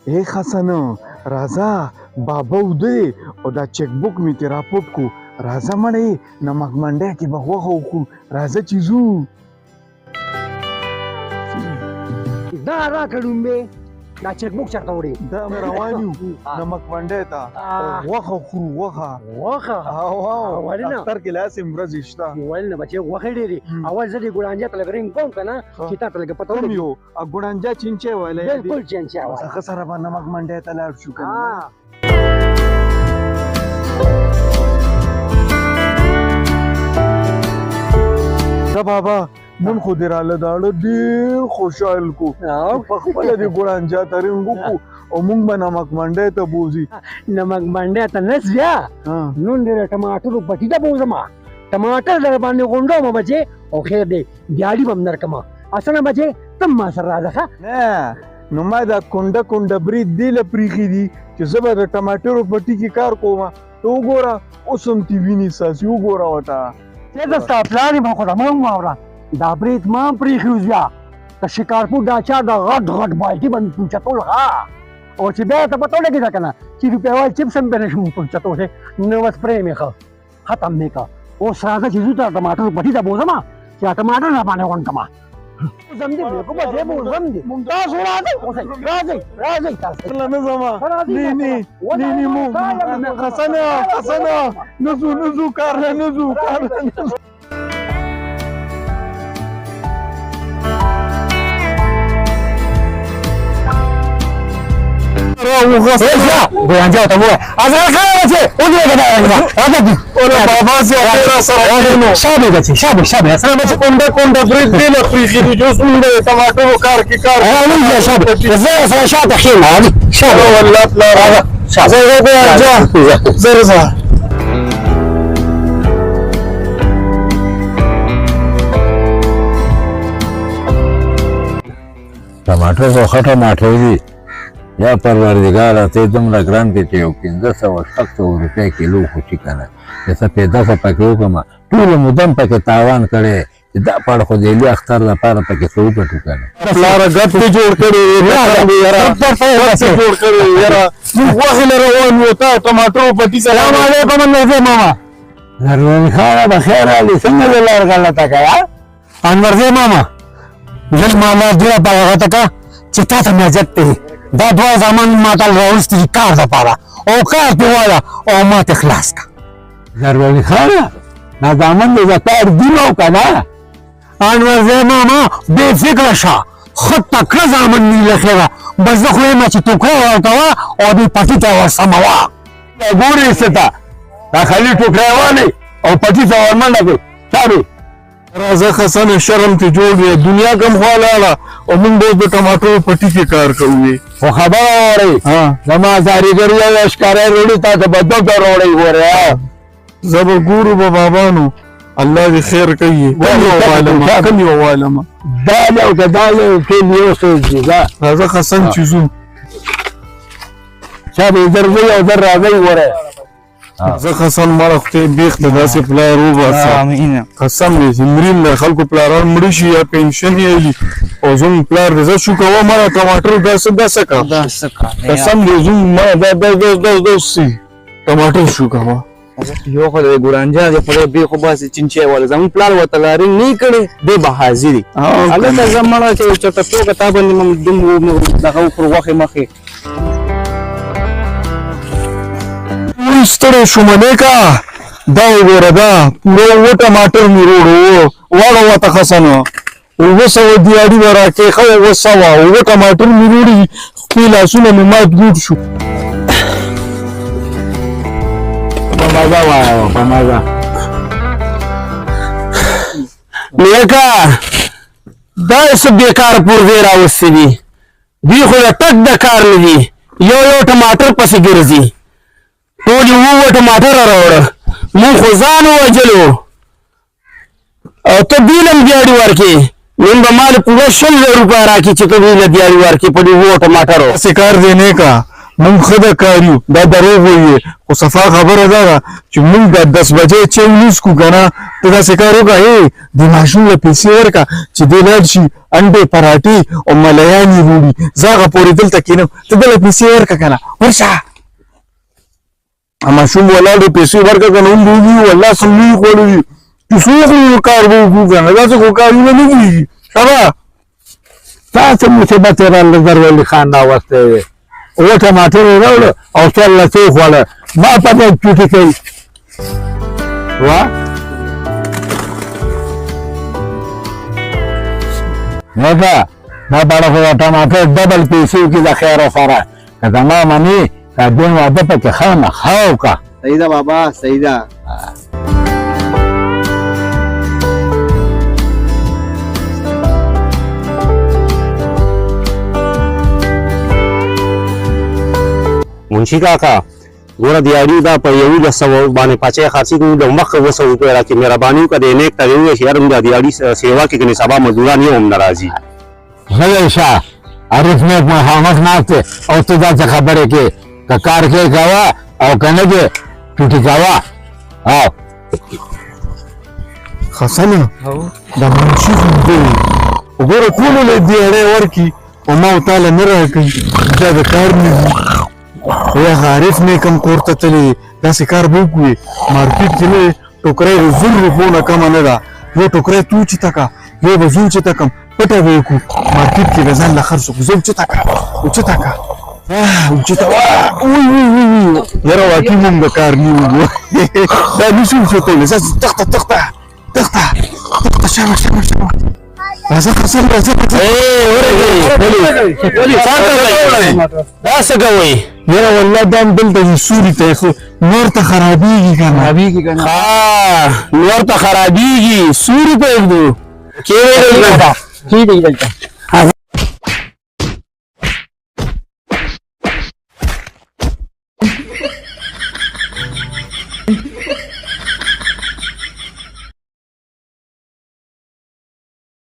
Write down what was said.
ای خسنه راځه، بابا وده دی او دا چیک بوک مې ترې راپټ کو. راځه مړې، نمک منډی کې به غوښه وخورو، راځه چې ځو. دا راکړه ړومبی دا چیک بوک چېرته وړې؟ دا مې روان یو نمک منډی ته، غوښه خورو، غوښه. غوښه؟ او او ولې نه؟ اختر کې له هسې هم ورځې شته. ولې نه بچې، غوښې ډېرې. اول زه دې ګوړانجه ته لږ رنګ کوم که نه چې تا ته لږه پته کوم ولګي. یو ګوړانجه چینچی ویلی؟ بالکل چینچی وایي. ښه سره به نمک منډی ته لاړ شو که نه؟ ښه بابا، نن خو دې راله داړه ډېر خوشحال کو. په خپله دې ګوړانجا ته رنګ وکړو او مونږ به نمک منډی ته بوځي. نمک منډی ته نه ځه، نن دې د ټماټرو پټي ته بوځم، ټماټر در باندې غونډوم بچې، او خیر دی دیاړي به هم درکړم. اسنه بچې، ته ما سره راځه. ښه نه نو ما دا کونډه کونډه برید دې له پرېښي دي چې زه به د ټماټرو پټي کې کار کوم. ته وګوره اوس هم ترې وینې څاڅي، وګوره ورته. چې زه ستا پلار یم، خو زما هم واوره، دا برید ما هم پرېښي اوس بیا د شکارپور دا چا د غټ غټ بالټي به مې پوچتول. ښه، او چې بیا ته پته ولګېده که نه چې روپیوال چپس هم پرې نه شم پوچتولی، نو بس پرې مې ښه ختم مې کړه. اوس راځه چې ځو ته ټماټرو پټي ته بوځم چې دا ټماټر را باندې غونډ کړم. بوځم دې، بالکل به ځای بوځم دې. تاسو راځئ، اوسئ، راځئ، راځئ تاسو. نه نه ځم، نه نه نه نه، مو حسنه حسنه نه ځو، نه ځو کار له، نه ځو کار له، نه ځو. ګوړانجه ته ووایه ازغه خیر بچې، ودرېږه. دا راځه اوله بابا زیاتې را سره کښېنو. شابه بچې، شابه شابه سره بچې. کونډه کونډه برید دې له پرېښي دي چې اوس مونږ د ټماټرو کار کې کار شابه، زه سره شاته کښېنه. شابه والله پلار، زه ګوړانجه زر زه. ټماټر خو ښه ټماټر دي. یا پروردګاره، ته دومره ګران کې چې یو 500 600 روپۍ کیلو خو شي که نه، چې څه پیدا خو پکې وکړم. ټوله موده مې پکې تاوان کړی چې دا پړ خو د لوی اختر لپاره پکې څه وګټو که نه. پلاره ګپ دې جوړ کړی، یاره ګپ دې جوړ کړی. یاره موږ غوښې له روان یو، تا ټماټرو پټي. سلام علیکم انورزی ماما. زرغون خانه، بخیر راغلې، څنګه دې لار غلطه کړه؟ انورزی ماما، نن ما لار دومره په غلطه کړه چې تا ته مې عجب دی. دا دوه زامن ما ته راوستي دي کار دپاره، او کار پرې وایه او ما ته خلاص کړه. زرغون خانه، دا زامن دې د کار دي نو که نه؟ انورزی ماما، بې فکره شه، ښه تکړه زامن مې له خیره. بس زه خو یم چې ټوکری ورکوه او دې پټي ته ورسموه. ګورې څه ته دا خالي ټوکری والې او پټي ته ورمنډه کړې. چارې راځه خسنه، شرم ته جوړ دی، دنیا کم خوا لاړه او موږ به اوس د ټماټرو پټي کې کار کوو. خو خبره واورئ، زما زاریګر یو اشکاری روړي، تا ته به دوه دوه روړی ګورې. زه به ګورو به بابانو، الله دې خیر کوي. کم یو والمه، کم یو والمه. دا یو که دا یو ټول یو څه دي. راځه خسن چې ځو. چا به درځئ او در راځئ ګورې. زه قسم مړه خدای بیخ ته داسې پلار وباسه. قسم دی چې مري له خلکو پلاران مړه شي یا پنشن یې وي، او زموږ پلار دې زه شو کوه مړه ټماټر دا څه دا څه کا، قسم دی زموږ مړه دا دا دا دا دا څه ټماټر شو کوه. یو خو د ګورانجا د خدای بې خو باسي چینچی والا زموږ پلار ورته لارې نه کړې، دی به حاضر وي. هلته زه مړه چې چېرته ټوکه تا باندې مې دومره دغه وخورو غوښې مخې. وای ستړی شوم نیکه، دا وګوره دا پوره اووه ټماټر مې روړو، واړه ورته خسنه 700 دیاړي به راکې. ښه 700 اووه ټماټر مې روړي، خپل لاسونه مې مات ګوټ شو. په مزه وایه، په مزه. نیکه، دا څه بېکاره پرزې راوستي دي؟ دوی خو د ټک د کار نه دي، یو یو ټماټر پسې ګرځي. ټول یې اووه ټماټر راوړه، مونږ خو ځان ووژلو او ته دوی له هم دیاړي ورکې. نن به ما له پوره 20,000 روپۍ راکړي چې ته دوی له دیاړي ورکې په دې اوو ټماټرو. داسې کار دی نیکه، مونږ ښه د کار یو، دا دروغ وایي، خو صفا خبره دا ده چې مونږ دا 10 بجې چای ونه څکو که نه، ته داسې کار وکړه، ای دې ماشوم له پیسې ورکړه چې دی لاړ شي انډې پراټې او ملیان یې وړي، زه هغه پورې دلته کښېنم، ته ده له پیسې ورکړه که نه، ورشه. ماشوم ولاړ دی، پیسې ورکړه که نه، هم به وي والله څه نه وي خوړلي، چې څو خوري کار به وکړو که نه، داسې خو کارونه نه کېږي. سبا تاسو مصیبت یې راله درولي خان راوستی دی، 7 ټماټر یې راوړه او 14 یې وخوړه، ما په دې چوټي کوي. وا نو ما باړه خو ټماټر ډبل پیسې کې د خیره سره، که زما منې که دوی واده پکې خامخا وکړه. صحیح ده بابا، صحیح ده. منشي کاکا ګوره دیاري دا په 1100 باندې پاچې خرڅېږي، موږ له مخکې 700 روپۍ راکړي، مهرباني وکړه دې نیک ته دې ووایه چې یاره موږ د دیاري سیوا کې کنې سبا مزدوران یو هم نه راځي. غلی شه، عارف نیک مخامخ ناست دی او ته داسې خبرې کوې، که کار کوې کوه او که نه کوې ټوټې کوه. او حسنه دا منشي خو دی وګوره ټولو له دیاړی ورکړي او ما او تا له نه راکوي، دا د کار نه دي. یا هغه عارف نیک هم کور ته تللی، داسې کار به وکړو، مارکیټ کې نه ټوکری د 1000 روپو نه کمه نه ده، یو ټوکری تو اوچته کړه، یو به زه اوچته کړم، پټه به یې کړو، مارکیټ کې به ځان له خرڅ کړو، زه اوچته کړه، اوچته کړه، اوچته، وی وی وی وی، یاره واقعي مونږ د کار نیو، دا نشو اوچتولی، ځه تخته تخته تخته تخته، شابه شابه شابه، راځه حسن راځه راځه. دا څه کوئ؟ یاره والله دا هم دلته چې سوري ته خو نور ته خرابېږي که نه، خرابېږي که نه، نور ته خرابېږي، سوري ته ږدو. کښېږدئ دلته.